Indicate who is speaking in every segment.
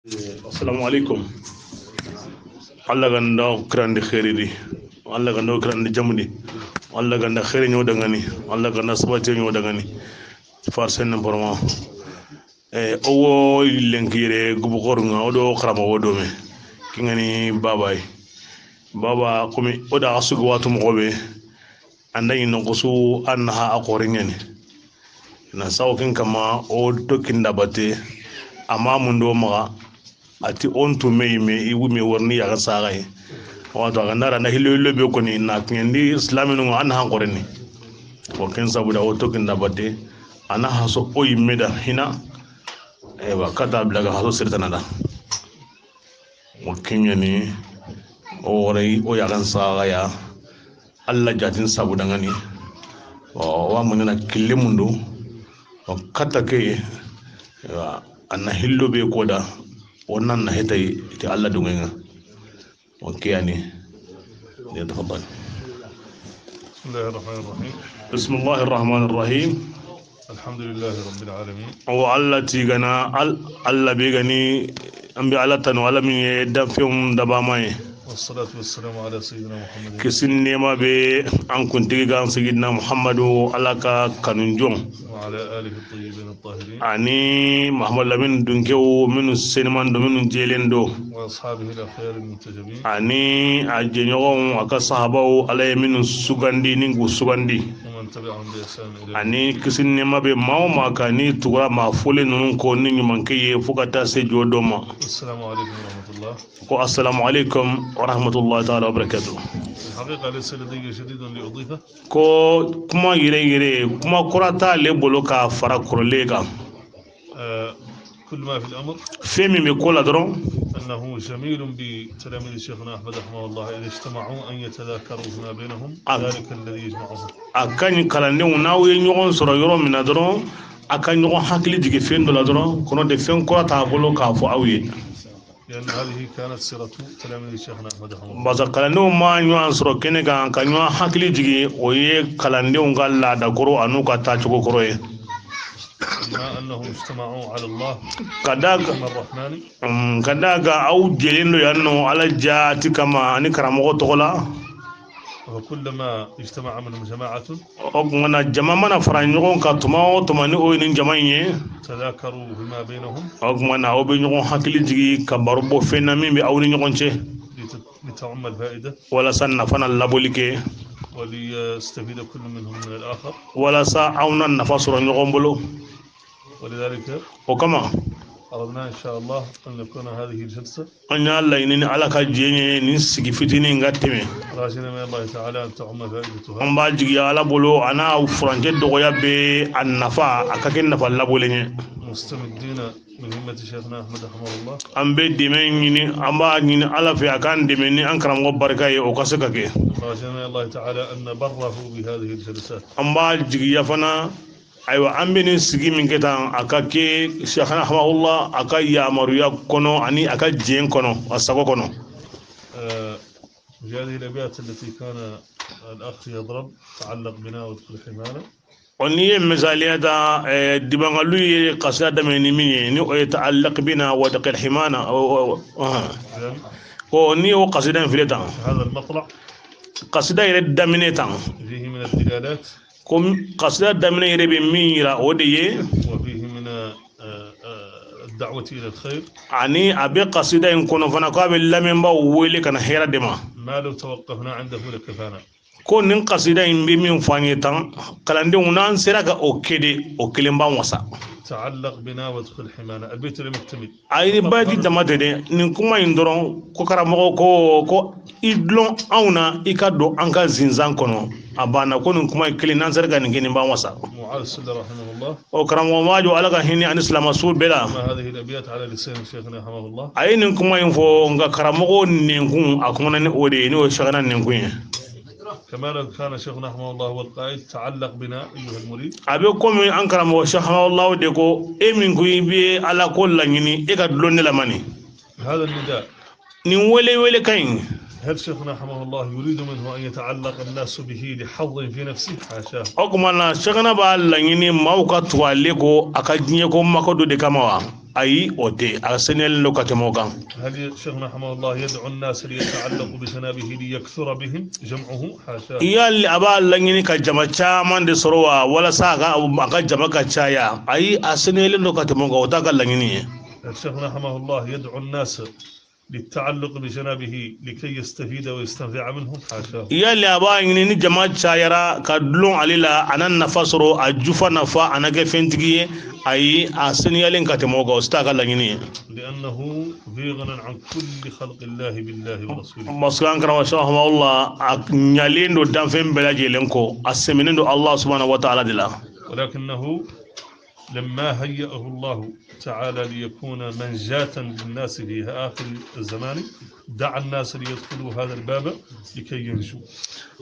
Speaker 1: Assalamu alaikum. Allah ganda kirandi khairidi, Allah ganda kirandi jamudi, Allah ganda khairi ñoo dangani, Allah ganda sabati ñoo dangani. Farsen porma e owo lenkire gubu kornga odo karama wodo me kingani babay baba komi oda asugu watu mogobe anda yin kusu annaha akoringeni na sawo kin kama o tokinda bate amma mun do maga ati on to me me iwu me warni ya sagai wato ga nara na hilo hilo be koni na kindi islami no an han koreni o kin sabuda o tokinda bate ana haso o yimme da hina ewa kata bilaga haso sirtana da o kinyani o wore o yagan saga ya alla jatin sabuda ngani o wa munina kille mundu o kata ke ewa anna hillo be koda wannan na hita ite alla dungenga o kiyani ne tafaddal.
Speaker 2: بسم الله الرحمن الرحيم.
Speaker 1: بسم الله الرحمن الرحيم.
Speaker 2: الحمد لله رب العالمين.
Speaker 1: O alla tigana alla be gani an be alla tanu alla min ye danfɛnw dabama ye.
Speaker 2: والصلاة والسلام على سيدنا محمد
Speaker 1: Kisi nɛɛma bɛ an kuntigi kan sigidina Muhammadu, ala ka kanu jɔn,
Speaker 2: وعلى آله الطيبين الطاهرين
Speaker 1: ani Mahamadu Lamini dunkew minnu seniman don, minnu jɛlen don,
Speaker 2: وأصحابه الأخيار المنتجبين
Speaker 1: ani a jɛɲɔgɔnw, a ka sahabaw, ala ye minnu sugandi ni k'u sugandi,
Speaker 2: ومن تبعهم بإحسان إلى يوم
Speaker 1: ani kisi nɛɛma bɛ maa o maa kan ni tugura maa fɔlen ninnu kɔ ni ɲumankɛ ye fo ka taa se jɔ dɔ ma.
Speaker 2: السلام عليكم ورحمة الله.
Speaker 1: Ko assalamu alaikum wa rahmatullahi ta'ala wa barakatuh.
Speaker 2: الحقيقة ليس لدي جديد لأضيفه.
Speaker 1: Ko kuma yɛrɛ yɛrɛ, kuma kura t'ale bolo k'a fara kɔrɔlen kan.
Speaker 2: كل ما في الأمر
Speaker 1: Fɛn min bɛ ko la dɔrɔn,
Speaker 2: أنه جميل بتلاميذ شيخنا أحمد رحمه الله إذا اجتمعوا أن يتذاكروا فيما بينهم ذلك الذي يجمعهم.
Speaker 1: A ka ɲi kalandenw n'aw ye ɲɔgɔn sɔrɔ yɔrɔ min na dɔrɔn, a ka ɲɔgɔn hakili jigin fɛn dɔ la dɔrɔn, kɔnɔ tɛ fɛn kura t'a bolo k'a fɔ aw ye.
Speaker 2: لأن هذه كانت سيرة تلاميذ شيخنا أحمد رحمه الله.
Speaker 1: Barisa kalandenw ma ɲɔgɔn sɔrɔ kɛnɛ kan ka ɲɔgɔn hakili jigin, o ye kalandenw ka laadakɔrɔ an'u ka taacogo kɔrɔ ye.
Speaker 2: بما أنهم اجتمعوا على الله
Speaker 1: Ka d'a kan
Speaker 2: ثم الرحمن
Speaker 1: ka d'a kan aw jɛlen don yan nɔ ala jaati kama ani karamɔgɔ tɔgɔ la.
Speaker 2: وكلما اجتمع منهم جماعة
Speaker 1: O tuma na jama mana fara ɲɔgɔn kan tuma o tuma ni o ye nin jama in ye,
Speaker 2: تذاكروا فيما بينهم
Speaker 1: o tuma na aw bɛ ɲɔgɔn hakili jigin ka baro bɔ fɛn na min bɛ aw ni ɲɔgɔn cɛ,
Speaker 2: لتعم الفائدة
Speaker 1: walasa nafa na labɔli kɛ,
Speaker 2: وليستفيد كل منهم من الآخر.
Speaker 1: Walasa aw na nafa sɔrɔ ɲɔgɔn bolo.
Speaker 2: ولذلك
Speaker 1: O kama
Speaker 2: أردنا إن شاء الله أن يكون هذه الجلسة
Speaker 1: an y'a laɲini ni ala ka diɲɛ ye nin sigi fitinin ka tɛmɛ,
Speaker 2: راجنا من الله تعالى أن تعم فائدتها.
Speaker 1: An b'a jigiya ala bolo a n'a furancɛ dɔgɔya bɛ a nafa a ka kɛ nafa labɔlen ye.
Speaker 2: مستمدين من همة شيخنا أحمد رحمه الله.
Speaker 1: An bɛ dɛmɛ ɲini, an b'a ɲini ala fɛ a k'an dɛmɛ ni an karamɔgɔ barika ye, o ka se ka kɛ.
Speaker 2: راجنا من الله تعالى أن نبره بهذه الجلسات.
Speaker 1: An b'a jigiya fana, ayiwa, an bɛ nin sigi min kɛ tan, a ka kɛ Sheikhana Hamahullah a ka yamaruya kɔnɔ ani a ka diɲɛ kɔnɔ, a sago kɔnɔ.
Speaker 2: في هذه الأبيات التي كان الأخ يضرب تعلق بنا وادخل حمانا.
Speaker 1: O n'i ye misaliya ta, dibangalu ye kasida daminɛ ni min ye, ni o ye ta'allaq bina wa taqil himana,
Speaker 2: إذن
Speaker 1: ko n'i y'o kasida in filɛ tan,
Speaker 2: هذا المطلع
Speaker 1: kasida yɛrɛ daminɛ tan,
Speaker 2: فيه من الدلالات
Speaker 1: ko kasida daminɛ yɛrɛ bɛ min yira, o de ye
Speaker 2: وفيه من الدعوة إلى الخير
Speaker 1: ani a bɛ kasida in kɔnɔ fana k'a bɛ lamɛnbaaw wele ka na hɛrɛ de ma.
Speaker 2: ما لو توقفنا عنده لكفانا.
Speaker 1: Ko nin kasida in bɛ min fɔ an ye tan, kalandenw, n'an sera ka o kɛ de, o kelen b'an wasa.
Speaker 2: تعلق بنا وادخل حمانا، البيت لم يكتمل.
Speaker 1: A ye baji dama tɛ dɛ, nin kuma in dɔrɔn, ko karamɔgɔ ko i dulon anw na, i ka don an ka zinzan kɔnɔ, a banna. Ko nin kuma in kelen, n'an sera ka nin kɛ, nin b'an wasa.
Speaker 2: معاذ السلة رحمه الله
Speaker 1: O karamɔgɔ Majo, ala ka hinɛ ani silamɛsu bɛɛ la,
Speaker 2: ما هذه الأبيات على لسان شيخنا رحمه الله.
Speaker 1: A ye nin kuma in fɔ, nka karamɔgɔ nɛnkun a kumana ni o de ye, n'o ye Shagana nɛnkun ye.
Speaker 2: كما لو كان شيخنا رحمه الله هو القائد: تعلق بنا أيها المريد.
Speaker 1: A bɛ komi an karamɔgɔ Sheikh Hamahullah de ko e min ko i bɛ ala ko laɲini, e ka dulon ne la mani.
Speaker 2: هذا النداء
Speaker 1: Nin wele wele ka ɲi.
Speaker 2: هل شيخنا رحمه الله يريد منه أن يتعلق الناس به لحظ في نفسه؟ حاشاه.
Speaker 1: O tuma na Shagana b'a laɲini maaw ka tugu ale ko a ka diɲɛ ko mako dɔ de kama wa? Ayi, o tɛ, a seniyalen don ka tɛmɛ o kan.
Speaker 2: هل شيخنا رحمه الله يدعو الناس ليتعلقوا بجنابه ليكثر بهم جمعه؟ حاشاه.
Speaker 1: Yali a b'a laɲini ka jama caman de sɔrɔ wa, walasa a ka jama ka caya? Ayi, a seniyalen don ka tɛmɛ o kan, o t'a ka laɲini ye.
Speaker 2: شيخنا رحمه الله يدعو الناس للتعلق بجنابه لكي يستفيد ويستنفع منهم؟ حاشاه.
Speaker 1: Yali a b'a ɲini ni jama cayara ka dulon ale la, a na nafa sɔrɔ, a jufa nafa, a na kɛ fɛntigi ye? Ayi, a seniyalen ka tɛmɛ o kan, o t'a ka laɲini ye.
Speaker 2: لأنه في غنى عن كل خلق الله بالله ورسوله.
Speaker 1: Parce que an karamɔgɔ sahamahulla, a ɲalen don danfɛn bɛɛ lajɛlen kɔ, a sɛmɛnen don Allah subhanahu wa ta'ala de la.
Speaker 2: ولكنه لما هيأه الله تعالى ليكون منجاة للناس في آخر الزمان، دعا الناس ليدخلوا هذا الباب لكي ينجوا.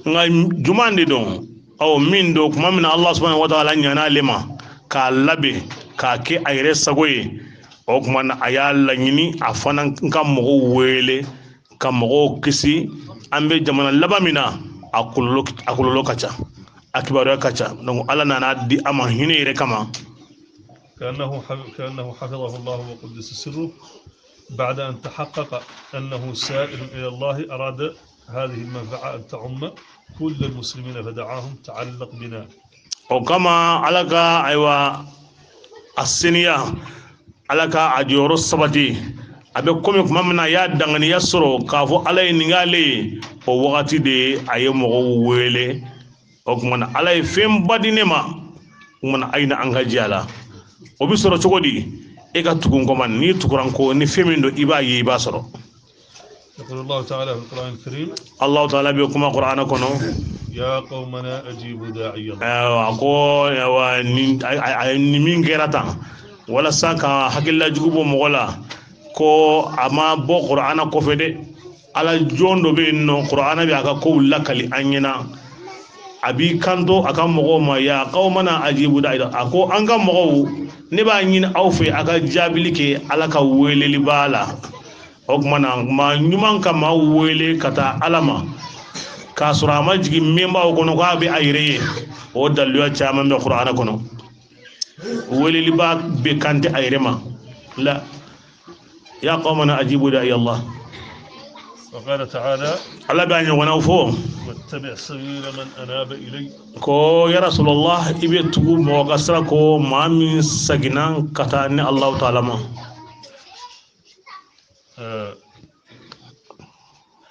Speaker 1: Nka juman de don ɔ min don, tuma min na Allah subhanahu wa ta'ala ɲana ale ma k'a labɛn k'a kɛ a yɛrɛ sago ye, o tuma na a y'a laɲini a fana ka mɔgɔw wele ka mɔgɔw kisi. An bɛ jamana laban min na, a kɔlɔlɔ ka ca, a kibaruya ka ca. Donc Ala nana di a ma hinɛ yɛrɛ kama.
Speaker 2: كأنه حفظه الله وقدس سره، بعد أن تحقق أنه سائر إلى الله، أراد هذه المنفعة أن تعم كل المسلمين، فدعاهم: تعلق بنا.
Speaker 1: O kama Ala ka, ayiwa, a seniya, Ala ka a jɔyɔrɔ sabati. A bɛ komi tuma min na a y'a danganiya sɔrɔ k'a fɔ Ala ye nin k'ale ye, o wagati de a ye mɔgɔw wele. O tuma na Ala ye fɛnba di ne ma, o tuma na a ye na an ka jɛ a la. O bɛ sɔrɔ cogo di? E ka tugu n kɔ ma. N'i tugura n kɔ, ni fɛn min don, i b'a ye, i b'a sɔrɔ.
Speaker 2: يقول الله تعالى في القرآن الكريم:
Speaker 1: Allahu taala bɛ kuma Kuranɛ kɔnɔ:
Speaker 2: يا قومنا أجيبوا داعي الله.
Speaker 1: Ayiwa, ko ayiwa, nin nin min kɛra tan walasa ka hakilila jugu bɔ mɔgɔ la, ko a ma bɔ Kuranɛ kɔfɛ dɛ. Ala jɔn dɔ bɛ yen nɔ, Kuranɛ bɛ a ka kow lakali an ɲɛna. A b'i kanto a ka mɔgɔw ma: ya qawmana ajibu da'i. A ko an ka mɔgɔw, ne b'a ɲini aw fɛ, a ka jaabili kɛ Ala ka weleli b'a la. O tuma na maa ɲuman ka maa wele ka taa Ala ma k'a sɔrɔ a ma jigin menbaw kɔnɔ k'a bɛ a yɛrɛ ye, o daliluya caman bɛ Kuranɛ kɔnɔ. Weleliba bɛ kante a yɛrɛ ma la: ya qawmana ajibu da'i Allah.
Speaker 2: وقال تعالى:
Speaker 1: Ala bɛ a ɲɔgɔnnaw fɔ:
Speaker 2: واتبع سبيل من أناب إلي.
Speaker 1: Ko ya Rasulallah, i bɛ tugu mɔgɔ ka sira ko, maa min saginna ka taa ni Allahu taala ma.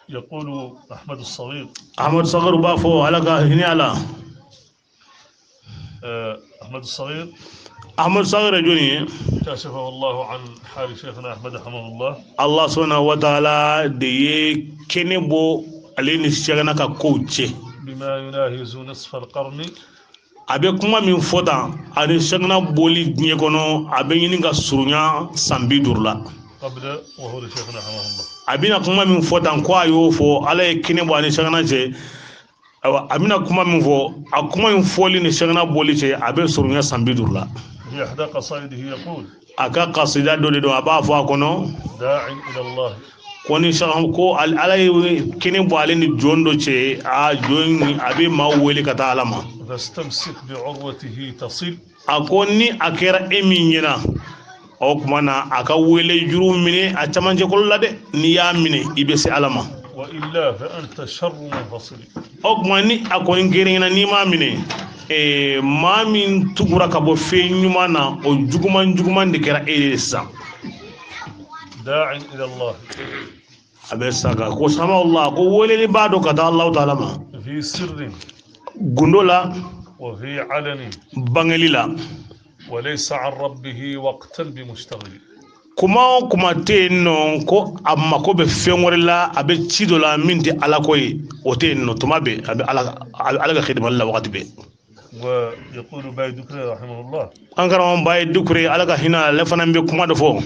Speaker 2: يقول أحمد الصغير:
Speaker 1: Ahmadu Sagaru b'a fɔ, Ala ka hinɛ a la.
Speaker 2: أحمد الصغير.
Speaker 1: Ahmadu Sagaru ye jɔnni ye?
Speaker 2: كشفه الله عن حال شيخنا أحمد رحمه الله.
Speaker 1: Allah subhanahu wa ta'ala de ye kɛnɛ bɔ ale ni sɛgɛnna ka kow cɛ.
Speaker 2: بما يناهز نصف القرن.
Speaker 1: A bɛ kuma min fɔ tan, ani sɛgɛnna bɔli diɲɛ kɔnɔ, a bɛ ɲini ka surunya san 50 la.
Speaker 2: قبل ظهور شيخنا رحمه الله.
Speaker 1: A bɛna kuma min fɔ tan, ko a y'o fɔ, Ala ye kɛnɛ bɔ ani sɛgɛnna cɛ. Ayiwa, a bɛna kuma min fɔ, a kuma in fɔli ni sɛgɛnna bɔli cɛ, a bɛ surunya san 50 la.
Speaker 2: في إحدى قصائده يقول:
Speaker 1: A ka kasida dɔ de don, a b'a fɔ a kɔnɔ:
Speaker 2: داع إلى الله.
Speaker 1: Ko ni sɛgɛn ko Ala ye kɛnɛ bɔ ale ni jɔn dɔ cɛ, a jɔn in, a bɛ maaw wele ka taa Ala ma.
Speaker 2: فاستمسك بعروته تصل.
Speaker 1: A ko ni a kɛra e min ɲɛna, o tuma na a ka wele juru minɛ a camancɛ kolo la dɛ, n'i y'a minɛ, i bɛ se Ala ma.
Speaker 2: وإلا فأنت شر منفصل.
Speaker 1: O tuma ni a kɔni kɛra ɲɛna, n'i m'a minɛ, maa min tugura ka bɔ fɛn ɲuman na, o juguman juguman de kɛra e ye sisan.
Speaker 2: داع إلى الله.
Speaker 1: A bɛ saga ko sama Allah, ko weleli b'a dɔn ka taa Alahu taala ma.
Speaker 2: في سر
Speaker 1: Gundo la,
Speaker 2: وفي علن.
Speaker 1: Bangeli la.
Speaker 2: وليس عن ربه وقتا بمشتغل.
Speaker 1: Kuma o kuma tɛ yen nɔ ko a mako bɛ fɛn wɛrɛ la, a bɛ ci dɔ la min tɛ Ala ko ye, o tɛ yen nɔ. Tuma bɛɛ a bɛ Ala, a bɛ Ala ka xidimali la wagati bɛɛ.
Speaker 2: ويقول باي دكري رحمه الله:
Speaker 1: An karamɔgɔ Baye Dukure, Ala ka hinɛ ale fana, bɛ kuma dɔ fɔ.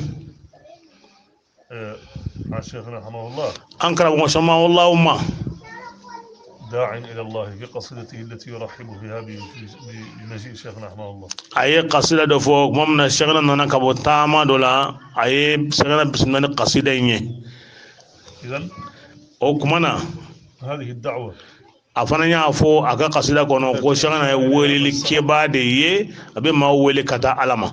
Speaker 2: عن شيخنا رحمه الله:
Speaker 1: An karamɔgɔ sama Allahu ma:
Speaker 2: داع إلى الله، في قصيدته التي يرحب فيها بمجيء شيخنا رحمه الله.
Speaker 1: A ye kasida dɔ fɔ tuma min na sɛgɛnna nana ka bɔ taama dɔ la, a ye sɛgɛnna bisimila ni kasida in ye.
Speaker 2: إذا
Speaker 1: O kuma na,
Speaker 2: هذه الدعوة
Speaker 1: a fana y'a fɔ a ka kasida kɔnɔ ko sɛgɛnna ye weleli kɛbaa de ye, a bɛ maaw wele ka taa Ala ma.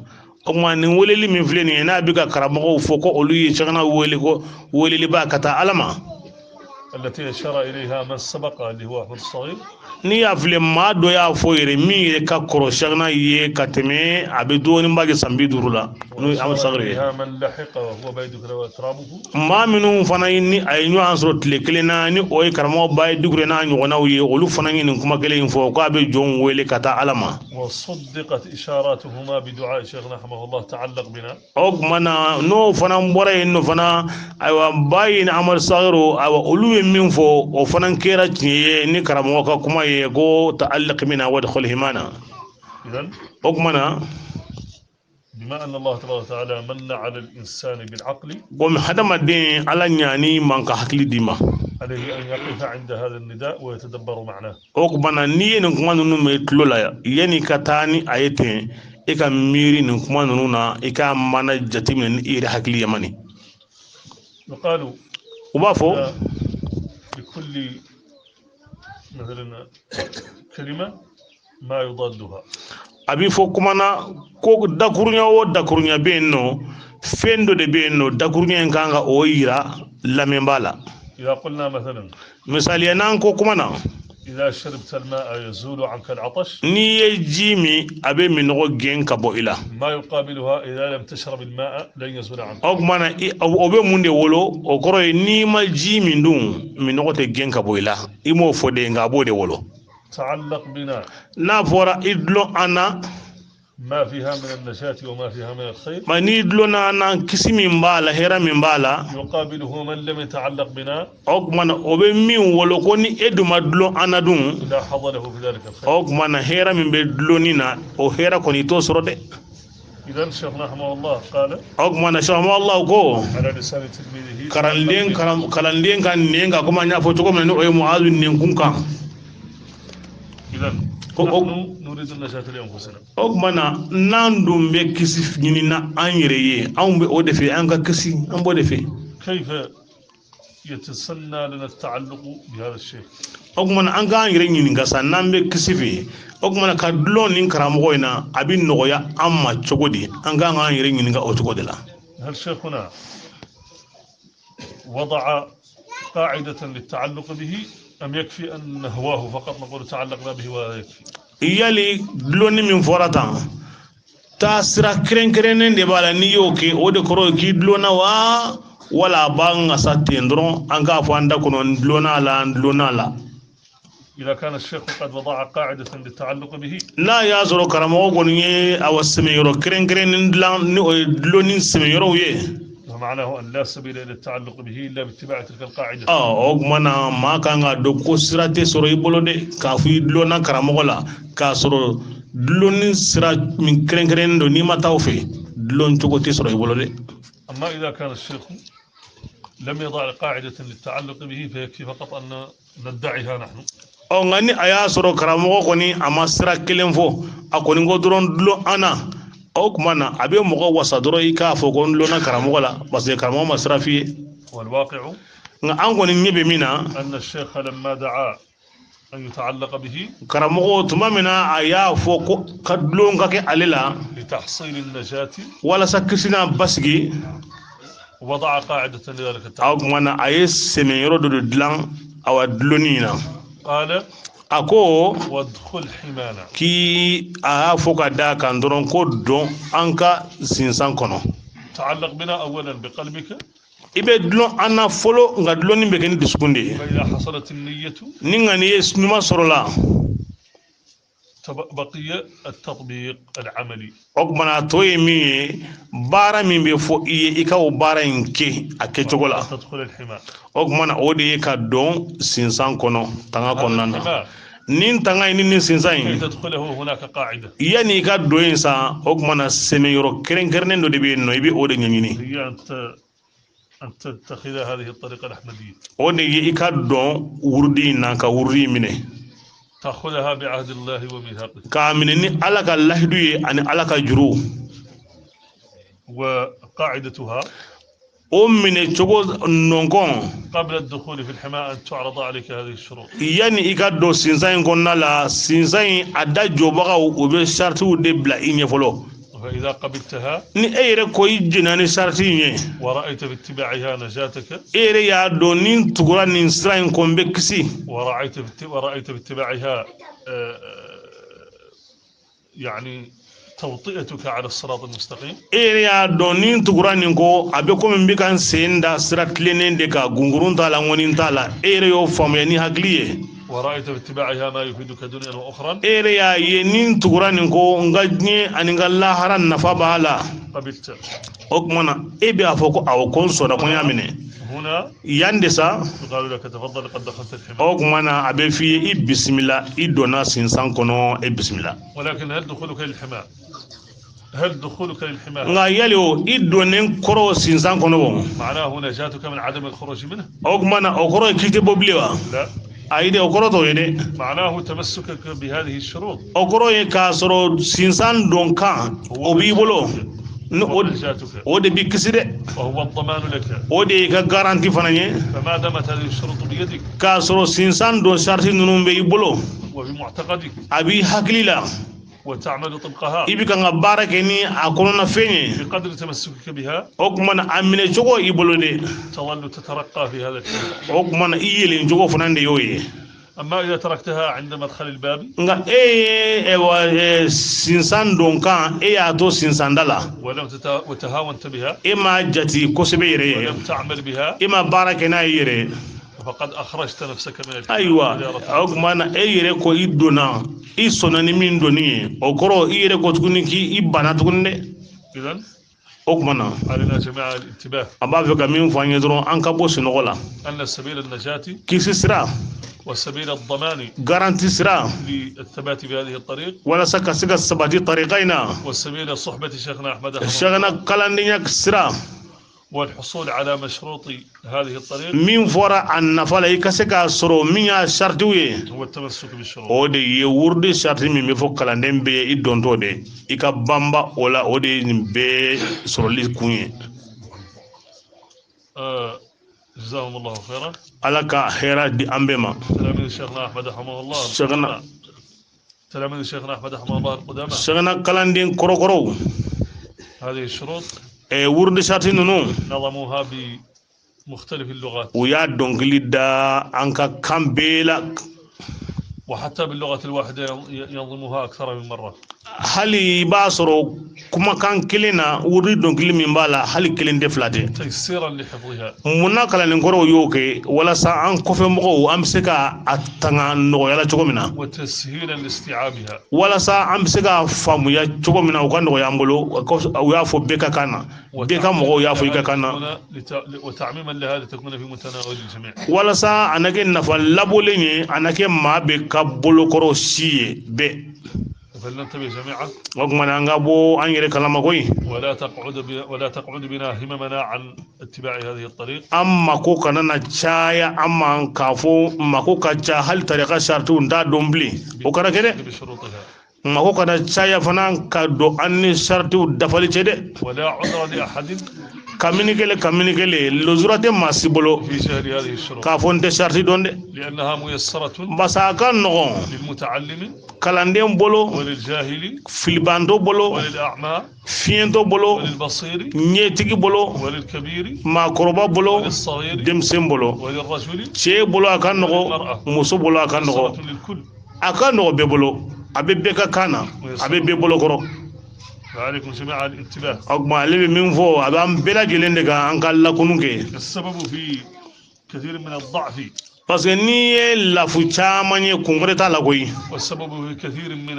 Speaker 1: O tuma nin weleli min filɛ nin ye, n'a bɛ ka karamɔgɔw fɔ ko olu ye Cheikhna wele ko weleliba ka taa Ala ma,
Speaker 2: التي أشار إليها من سبق اللي هو أحمد الصغير.
Speaker 1: N'i y'a filɛ, maa dɔ y'a fɔ yɛrɛ min yɛrɛ ka kɔrɔ Cheikhna ye ka tɛmɛ, a bɛ dɔɔninba kɛ san 50 la, n'o ye Ahmad
Speaker 2: وأشار
Speaker 1: Sagir ye.
Speaker 2: إليها من لحق وهو باي دوكوري وأترابه.
Speaker 1: Maa minnu fana ye ni a ye ɲɔgɔn sɔrɔ tile kelen na, ni o ye karamɔgɔ Bayi Dukure n'a ɲɔgɔnnaw ye, olu fana ye nin kuma kelen in fɔ k'a bɛ jɔnw wele ka taa Ala ma.
Speaker 2: وصدقت إشاراتهما بدعاء شيخنا رحمه الله تعلق بنا.
Speaker 1: O tuma na, n'o fana bɔra yen nɔ fana, ayiwa, Bayi ni Amadu Sagiru, ayiwa, olu ye min fɔ, o fana kɛra tiɲɛ ye ni karamɔgɔ ka kuma ye ko ta'allaq bina wadkhul himana.
Speaker 2: إذا
Speaker 1: O tuma na,
Speaker 2: بما أن الله تبارك وتعالى من على الإنسان بالعقل،
Speaker 1: komi hadamaden Ala ɲani man ka hakili d'i ma،
Speaker 2: عليه أن يقف عند هذا النداء ويتدبر معناه.
Speaker 1: O tuma na, n'i ye nin kuma ninnu mɛn tulo la, yanni ka taa ni a ye ten, e ka miiri nin kuma ninnu na, i k'a mana jateminɛ ni i yɛrɛ hakili ye mani.
Speaker 2: يقال
Speaker 1: U b'a fɔ
Speaker 2: لكل مثلا كلمة ما يضادها.
Speaker 1: A b'i fɔ kuma na ko dakurunya o dakurunya bɛ yen nɔ, fɛn dɔ de bɛ yen nɔ, dakurunya in kan ka o yira lamɛnbaa la.
Speaker 2: إذا قلنا مثلا
Speaker 1: Misaliya, n'an ko kuma na
Speaker 2: إذا شربت الماء يزول عنك العطش،
Speaker 1: n'i ye ji min, a bɛ minɔgɔ gɛn ka bɔ i la.
Speaker 2: ما يقابلها إذا لم تشرب الماء لن يزول عنك.
Speaker 1: O tuma na, o bɛ mun de wolo? O kɔrɔ ye n'i ma ji min dun, minɔgɔ tɛ gɛn ka bɔ i la. I m'o fɔ de, nka a b'o de wolo.
Speaker 2: تعلق بنا،
Speaker 1: N'a fɔra i dulon an na،
Speaker 2: ما فيها من النجاة وما فيها من الخير،
Speaker 1: ma n'i dulonna an na, kisi min b'a la, hɛrɛ min b'a la،
Speaker 2: يقابله من لم يتعلق بنا،
Speaker 1: o tuma na, o bɛ min wolo ko ni e dun ma dulon an na dun،
Speaker 2: لا حظ له في ذلك الخير.
Speaker 1: O tuma na, hɛrɛ min bɛ dulonni na, o hɛrɛ kɔni i t'o sɔrɔ dɛ.
Speaker 2: إذا شيخنا رحمه الله قال
Speaker 1: O tuma na, Sɛki Allah ko
Speaker 2: على لسان تلميذه
Speaker 1: kalanden kalanden ka nɛn kan, komi an y'a fɔ cogo min na, ni o ye Muazu nɛnkun kan.
Speaker 2: إذا نحن نريد النجاة لأنفسنا.
Speaker 1: O tuma na, n'an dun bɛ kisi ɲini na an yɛrɛ ye, anw bɛ o de fɛ, an ka kisi, an b'o de fɛ.
Speaker 2: كيف يتسنى لنا التعلق بهذا الشيخ؟
Speaker 1: O tuma na, an k'an yɛrɛ ɲininka sa, n'an bɛ kisi fɛ, o tuma na, ka dulon nin karamɔgɔ in na, a bɛ nɔgɔya an ma cogo di? An k'an k'an yɛrɛ ɲininka o cogo de la.
Speaker 2: هل شيخنا وضع قاعدة للتعلق به أم يكفي أن نهواه فقط، نقول تعلقنا به ولا يكفي؟
Speaker 1: Yali dulonni min fɔra tan, taasira kɛrɛnkɛrɛnnen de b'a la, n'i y'o kɛ, o de kɔrɔ ye k'i dulonna wa, wala a b'an ŋasa ten dɔrɔn, an k'a fɔ an da kɔnɔ n dulonna a la, n dulonna a la?
Speaker 2: إذا كان الشيخ قد وضع قاعدة للتعلق به،
Speaker 1: N'a y'a sɔrɔ karamɔgɔ kɔni ye awa sɛmɛyɔrɔ kɛrɛnkɛrɛnnen dilan, ni o ye dulonni sɛmɛyɔrɔw ye،
Speaker 2: فمعناه أن لا سبيل إلى التعلق به إلا باتباع تلك القاعدة.
Speaker 1: Ɔ, o tuma na, maa kan k'a dɔn ko sira tɛ sɔrɔ i bolo dɛ k'a fɔ i dulonna karamɔgɔ la, k'a sɔrɔ dulonni sira min kɛrɛnkɛrɛnnen don, n'i ma taa o fɛ, dulon cogo tɛ sɔrɔ i bolo dɛ.
Speaker 2: أما إذا كان الشيخ لم يضع قاعدة للتعلق به، فيكفي فقط أن ندعيها نحن.
Speaker 1: Ɔ, nka ni a y'a sɔrɔ karamɔgɔ kɔni a ma sira kelen fɔ, a kɔni ko dɔrɔn dulon an na, o tuma na, a bɛ mɔgɔ wasa dɔrɔn i k'a fɔ ko n dulonna karamɔgɔ la, parce que karamɔgɔ ma sira f'i ye.
Speaker 2: والواقع
Speaker 1: Nka an kɔni ɲɛ bɛ min na،
Speaker 2: أن الشيخ لما دعا أن يتعلق به
Speaker 1: karamɔgɔ tuma min na a y'a fɔ ko ka dulon ka kɛ ale la
Speaker 2: لتحصيل النجاة،
Speaker 1: walasa kisi n'a basigi،
Speaker 2: وضع قاعدة لذلك
Speaker 1: o
Speaker 2: التعلق.
Speaker 1: tuma na, a ye sɛmɛyɔrɔ dɔ de dilan awa dulonni in na.
Speaker 2: قال
Speaker 1: A ko
Speaker 2: وادخل حمانا.
Speaker 1: k'i a y'a fɔ ka d'a kan dɔrɔn ko don an ka sinsan kɔnɔ.
Speaker 2: تعلق بنا أولا بقلبك.
Speaker 1: I bɛ dulon an na fɔlɔ, nka dulonni bɛ kɛ ni dusukun de ye.
Speaker 2: فإذا حصلت النية،
Speaker 1: Ni ŋani ye ɲuman sɔrɔ la،
Speaker 2: بقي التطبيق العملي.
Speaker 1: O tuma na, a tɔ ye min ye, baara min bɛ fɔ i ye, i ka o baara in kɛ a kɛcogo la.
Speaker 2: تدخل الحماء.
Speaker 1: O tuma na, o de ye ka don sinsan kɔnɔ, tanga
Speaker 2: هذا
Speaker 1: kɔnɔna na.
Speaker 2: الحماء
Speaker 1: Nin tanga in ni nin sinsan
Speaker 2: كي
Speaker 1: in،
Speaker 2: تدخله هناك قاعدة.
Speaker 1: yanni i ka don yen sa, o tuma na, sɛmɛyɔrɔ kɛrɛnkɛrɛnnen dɔ de bɛ yen nɔ, i bɛ o de ɲɛɲini.
Speaker 2: هي أن تتخذ هذه الطريقة الأحمدية.
Speaker 1: O de ye i ka dɔn wurudi in na, ka wurudi in minɛ.
Speaker 2: تأخذها بعهد الله وميثاقه.
Speaker 1: K'a minɛ ni Ala ka lahidu ye ani Ala ka juru.
Speaker 2: وقاعدتها
Speaker 1: O minɛ cogo nɔnkɔn،
Speaker 2: قبل الدخول في الحماء أن تعرض عليك هذه الشروط.
Speaker 1: yanni i ka don sinsan in kɔnɔna la, sinsan in a da jɔbagaw, u bɛ saritiw de bila i ɲɛ fɔlɔ.
Speaker 2: فإذا قبلتها
Speaker 1: Ni e yɛrɛ ko i jɛnna ni sarati in ye,
Speaker 2: ورأيت في اتباعها نجاتك،
Speaker 1: e yɛrɛ y'a dɔn ni n tugura nin sira in kɔ, n bɛ kisi.
Speaker 2: ورأيت في اتباعها يعني توطئتك على الصراط المستقيم،
Speaker 1: E yɛrɛ y'a dɔn ni n tugura nin kɔ, a bɛ komi n bɛ ka n sen da sira tilennen de kan, gungurun t'a la, ŋɔni t'a la. E yɛrɛ y'o faamuya ni hakili ye.
Speaker 2: ورأيت في اتباعها ما يفيدك دنيا وأخرى،
Speaker 1: E yɛrɛ y'a ye ni n tugura nin kɔ, n ka diɲɛ ani n ka lahara nafa b'a la.
Speaker 2: قبلت.
Speaker 1: O tuma na, e bɛ a fɔ ko awɔ, ko n sɔnna, ko n y'a minɛ.
Speaker 2: هنا
Speaker 1: Yan de sa,
Speaker 2: يقال لك تفضل، قد دخلت الحمى.
Speaker 1: o tuma na, a bɛ f'i ye i bisimila, i donna sinsan kɔnɔ, e bisimila.
Speaker 2: ولكن هل دخولك للحمى
Speaker 1: Nka yali o, i donnen kɔrɔ sinsan kɔnɔ o,
Speaker 2: معناه نجاتك من عدم الخروج منه؟
Speaker 1: o tuma na, o kɔrɔ ye k'i tɛ bɔ bilen wa?
Speaker 2: لا.
Speaker 1: Ayi dɛ, o kɔrɔ t'o ye dɛ.
Speaker 2: معناه تمسكك بهذه الشروط
Speaker 1: O kɔrɔ ye k'a sɔrɔ sinsan don kan, o b'i bolo ni
Speaker 2: هو
Speaker 1: o,
Speaker 2: نجاتك،
Speaker 1: o de b'i kisi dɛ.
Speaker 2: وهو الضمان لك.
Speaker 1: O de y'i ka garanti fana ye.
Speaker 2: فما دامت هذه الشروط بيدك
Speaker 1: K'a sɔrɔ sinsan don sariti ninnu bɛ i bolo،
Speaker 2: وبمعتقدك،
Speaker 1: a b'i hakili la،
Speaker 2: وتعمل طبقها،
Speaker 1: i bɛ kan ka baara kɛ ni a kɔnɔna fɛn ye،
Speaker 2: بقدر تمسكك بها
Speaker 1: o tuma na, a minɛ cogo i bolo de،
Speaker 2: تظل تترقى في هذا الحمى.
Speaker 1: o tuma na, i yelen cogo fana de y'o ye.
Speaker 2: أما إذا تركتها عند مدخل الباب،
Speaker 1: Nka e ye ɛwa sinsan don kan, e y'a to sinsanda la،
Speaker 2: ولم تت... وتهاونت بها،
Speaker 1: e m'a jate kosɛbɛ yɛrɛ ye،
Speaker 2: ولم تعمل بها،
Speaker 1: e ma baara kɛ n'a ye yɛrɛ،
Speaker 2: فقد أخرجت نفسك من الحمى.
Speaker 1: Ayiwa،
Speaker 2: إذا رفعت.
Speaker 1: o tuma na, e yɛrɛ ko i donna, i sɔnna ni min donni ye, o kɔrɔ i yɛrɛ ko tuguni k'i banna tuguni dɛ.
Speaker 2: إذا
Speaker 1: O tuma na،
Speaker 2: علينا جميعا الانتباه
Speaker 1: a b'a fɛ ka min fɔ an ye dɔrɔn, an ka bɔ sunɔgɔ la.
Speaker 2: أن سبيل النجاة
Speaker 1: Kisi sira،
Speaker 2: وسبيل الضمان
Speaker 1: garanti sira،
Speaker 2: للثبات في هذه الطريق،
Speaker 1: walasa ka se ka sabati tarika in na،
Speaker 2: وسبيل صحبة شيخنا أحمد رحمه الله،
Speaker 1: sɛgɛnna kalandenya sira،
Speaker 2: والحصول على مشروط هذه الطريق،
Speaker 1: min fɔra a nafa la, i ka se k'a sɔrɔ min y'a saritiw ye،
Speaker 2: هو التمسك بالشروط.
Speaker 1: O de ye wurudi sariti min bɛ fɔ kalanden bɛɛ ye, i dontɔ de, i ka banba o la, o de ye nin bɛɛ sɔrɔli kun ye.
Speaker 2: جزاهم الله خيرا.
Speaker 1: Ala ka hɛrɛ di an bɛɛ ma.
Speaker 2: تلاميذ شيخنا أحمد رحمه الله
Speaker 1: شيخنا.
Speaker 2: القدامى، تلاميذ شيخنا أحمد رحمه الله القدامى،
Speaker 1: Sɛgɛnna kalanden kɔrɔkɔrɔw،
Speaker 2: هذه الشروط
Speaker 1: wurudi sariti ninnu،
Speaker 2: نظموها بمختلف اللغات،
Speaker 1: u y'a dɔnkili da an ka kan bɛɛ la.
Speaker 2: وحتى باللغة الواحدة ينظموها أكثر من مرة.
Speaker 1: Hali i b'a sɔrɔ kumakan kelen na, wurudi dɔnkili min b'a la, hali kelen tɛ, fila tɛ.
Speaker 2: تيسيرا لحفظها.
Speaker 1: Munna kalandenkɔrɔw y'o kɛ? Walasa an kɔfɛmɔgɔw, an bɛ se ka a tanga nɔgɔya la cogo min na،
Speaker 2: وتسهيلا لاستيعابها.
Speaker 1: walasa an bɛ se ka faamuya cogo min na, u ka nɔgɔya an bolo. U y'a fɔ bɛɛ ka kan na, bɛɛ ka mɔgɔw y'a fɔ i ka kan na.
Speaker 2: وتعميما لها لتكون في متناول الجميع.
Speaker 1: Walasa a na kɛ nafa labɔlen ye, a na kɛ maa bɛɛ ka bolokɔrɔ si ye bɛɛ.
Speaker 2: فلننتبه جميعا.
Speaker 1: O tuma na, an ka bɔ an yɛrɛ kalama koyi.
Speaker 2: ولا تقعد بنا هممنا عن اتباع هذه الطريق.
Speaker 1: An mako kana na caya an ma k'a fɔ mako ka ca, hali tarika saritiw n t'a dɔn bilen, o kana kɛ dɛ.
Speaker 2: بشروطها.
Speaker 1: Mako kana caya fana ka don an ni saritiw dafali cɛ dɛ.
Speaker 2: ولا عذر لأحد
Speaker 1: Kamini kelen, kamini kelen, lozura tɛ maa si bolo
Speaker 2: في جهل هذه الشروط،
Speaker 1: k'a fɔ n tɛ sariti dɔn dɛ.
Speaker 2: لأنها ميسرة
Speaker 1: Basa a ka nɔgɔn
Speaker 2: للمتعلم
Speaker 1: kalanden bolo،
Speaker 2: وللجاهل،
Speaker 1: filibantɔ bolo،
Speaker 2: وللأعمى،
Speaker 1: fiɲɛtɔ bolo،
Speaker 2: وللبصير،
Speaker 1: ɲɛtigi bolo،
Speaker 2: وللكبير،
Speaker 1: maakɔrɔba bolo،
Speaker 2: وللصغير،
Speaker 1: denmisɛn bolo،
Speaker 2: وللرجل،
Speaker 1: cɛ bolo a ka nɔgɔ, muso bolo a ka nɔgɔ.
Speaker 2: ميسرة للكل.
Speaker 1: A ka nɔgɔ bɛɛ bolo, a bɛ bɛɛ ka kan na, a bɛ bɛɛ bolo kɔrɔ.
Speaker 2: فعليكم جميعا الانتباه.
Speaker 1: O tuma, ale bɛ min fɔ, a b'an bɛɛ lajɛlen de kan, an ka lakunu kɛ.
Speaker 2: السبب في كثير من الضعف،
Speaker 1: Parce que n'i ye lafu caman ye, kun wɛrɛ t'a la koyi.
Speaker 2: والسبب في كثير من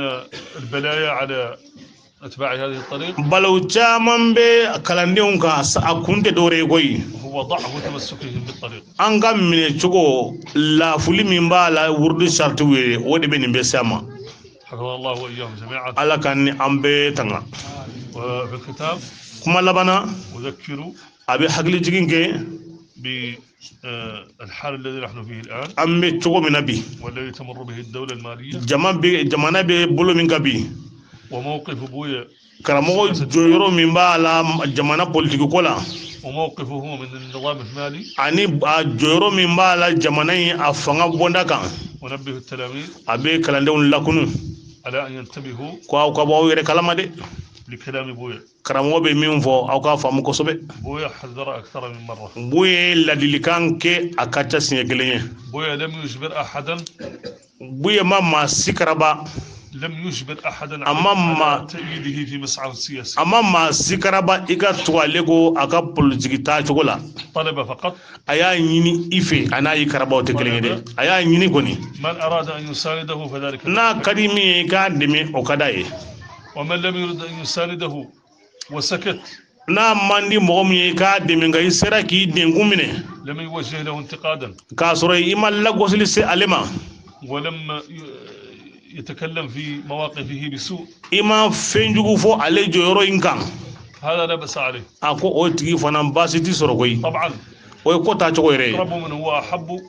Speaker 2: البلايا على أتباع هذه الطريق،
Speaker 1: Balawu caman bɛ kalandenw kan, a kun tɛ dɔwɛrɛ ye koyi،
Speaker 2: هو ضعف تمسكهم بالطريق.
Speaker 1: an ka minɛ cogo lafuli min b'a la, wurudi saritiw ye, o de bɛ nin bɛɛ se a ma.
Speaker 2: حفظ الله وإياهم جميعا.
Speaker 1: Ala ka ni an bɛɛ tanga.
Speaker 2: وفي الختام،
Speaker 1: Kuma labanna،
Speaker 2: أذكر
Speaker 1: a bɛ hakili jigin kɛ
Speaker 2: بالحال الذي نحن فيه الآن،
Speaker 1: an bɛ cogo min na bi،
Speaker 2: والذي تمر به الدولة المالية،
Speaker 1: jama bɛ, jamana bɛ bolo min kan bi،
Speaker 2: وموقف بويا،
Speaker 1: karamɔgɔ jɔyɔrɔ min b'a la jamana politiki ko la،
Speaker 2: وموقفه من النظام المالي.
Speaker 1: ani a jɔyɔrɔ min b'a la jamana in a fanga bonda kan.
Speaker 2: ونبه التلاميذ
Speaker 1: A bɛ kalandenw lakunu
Speaker 2: على أن ينتبهوا
Speaker 1: ko aw ka bɔ aw yɛrɛ kalama dɛ.
Speaker 2: لكلام بويا.
Speaker 1: Karamɔgɔ bɛ min fɔ, aw k'a faamu kosɛbɛ.
Speaker 2: بويا حذر أكثر من مرة.
Speaker 1: Buye ladilikan kɛ a ka ca siɲɛ kelen ye.
Speaker 2: بويا لم يجبر أحدا.
Speaker 1: Buye ma maa si karaba.
Speaker 2: لم يجبر أحدا
Speaker 1: أمام
Speaker 2: على تأييده في مسعاه السياسي.
Speaker 1: A ma maa si karaba i ka tugu ale ko a ka politiki taa cogo la.
Speaker 2: طلب فقط.
Speaker 1: A y'a ɲini i fɛ, a n'a y'i karabaw tɛ kelen ye dɛ, a y'a ɲini kɔni.
Speaker 2: من أراد أن يسانده فذلك.
Speaker 1: N'a ka di min ye i k'a dɛmɛ, o ka d'a ye.
Speaker 2: ومن لم يرد أن يسانده وسكت،
Speaker 1: N'a man di mɔgɔ min ye i k'a dɛmɛ, nka i sera k'i denkun minɛ،
Speaker 2: لم يوجه له انتقادا،
Speaker 1: k'a sɔrɔ i ma lagosili se ale ma،
Speaker 2: ولم يتكلم في مواقفه بسوء،
Speaker 1: i ma fɛn jugu fɔ ale jɔyɔrɔ in kan،
Speaker 2: هذا لا بأس عليه.
Speaker 1: A ko o tigi fana baasi ti sɔrɔ koyi.
Speaker 2: طبعا.
Speaker 1: O ye ko taacogo yɛrɛ ye.
Speaker 2: أقرب من هو أحب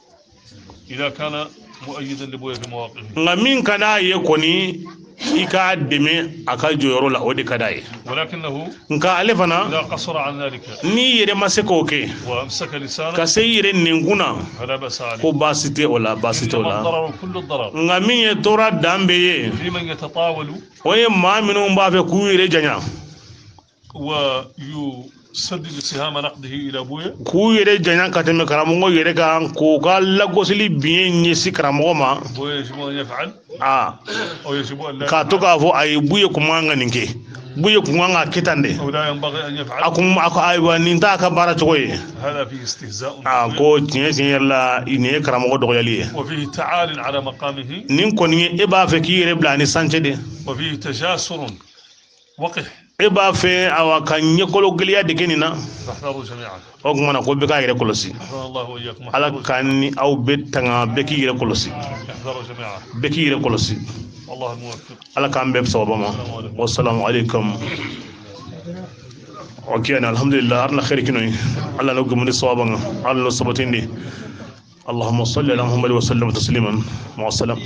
Speaker 2: إذا كان مؤيدا لبويا في مواقفه.
Speaker 1: Nka min ka d'a ye kɔni, i k'a dɛmɛ a ka jɔyɔrɔ la, o de ka d'a ye.
Speaker 2: ولكنه
Speaker 1: Nka ale fana،
Speaker 2: إذا قصر عن ذلك
Speaker 1: n'i yɛrɛ ma se k'o kɛ،
Speaker 2: وأمسك لسانه،
Speaker 1: ka se i yɛrɛ nɛnkun na،
Speaker 2: فلا بأس عليه.
Speaker 1: ko baasi tɛ o la, baasi tɛ o
Speaker 2: إنما
Speaker 1: la.
Speaker 2: الضرر كل الضرر
Speaker 1: Nka min ye tɔɔrɔ dan bɛ ye،
Speaker 2: في من يتطاول
Speaker 1: o ye maa minnu b'a fɛ k'u yɛrɛ janya،
Speaker 2: ويسدد سهام نقده إلى بويا.
Speaker 1: k'u yɛrɛ janya ka tɛmɛ karamɔgɔ yɛrɛ kan, k'u ka lagosili biɲɛ ɲɛsin karamɔgɔ ma.
Speaker 2: بويا يجب أن يفعل
Speaker 1: Aa،
Speaker 2: أو يجب أن لا
Speaker 1: k'a to
Speaker 2: يفعل،
Speaker 1: k'a fɔ ayi, Buye kun man ka nin kɛ, Buye kun kan ka kɛ tan de،
Speaker 2: أو لا ينبغي أن
Speaker 1: a
Speaker 2: يفعل،
Speaker 1: kun a ko ayiwa, nin t'a ka baara cogo ye.
Speaker 2: هذا فيه استهزاء
Speaker 1: A
Speaker 2: ببويا،
Speaker 1: ko tiɲɛ tiɲɛ yɛrɛ la, nin ye karamɔgɔ dɔgɔyali ye.
Speaker 2: وفيه تعال على مقامه،
Speaker 1: Nin kɔni ye, e b'a fɛ k'i yɛrɛ bila ani sancɛ de.
Speaker 2: وفيه تجاسر وقح.
Speaker 1: E b'a fɛ awa ka ɲɛkolo gɛlɛya de kɛ nin na.
Speaker 2: فاحذروا جميعا.
Speaker 1: O tuma na ko bɛɛ k'a yɛrɛ kɔlɔsi.
Speaker 2: أحفظنا الله وإياكم.
Speaker 1: Ala
Speaker 2: احذروا.
Speaker 1: k'an ni aw bɛɛ tanga, bɛɛ k'i yɛrɛ kɔlɔsi.
Speaker 2: احذروا جميعا.
Speaker 1: Bɛɛ k'i yɛrɛ kɔlɔsi.
Speaker 2: والله الموفق.
Speaker 1: Ala k'an bɛɛ sababa ma. Wasalamu alaikum. Ok, alhamdulillah, arna khairi kinoyi, Ala no gumuni sawaba nga, Ala no sabatindi. اللهم صل على محمد وسلم تسليما. مع السلامه.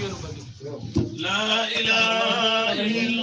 Speaker 3: لا إله إلا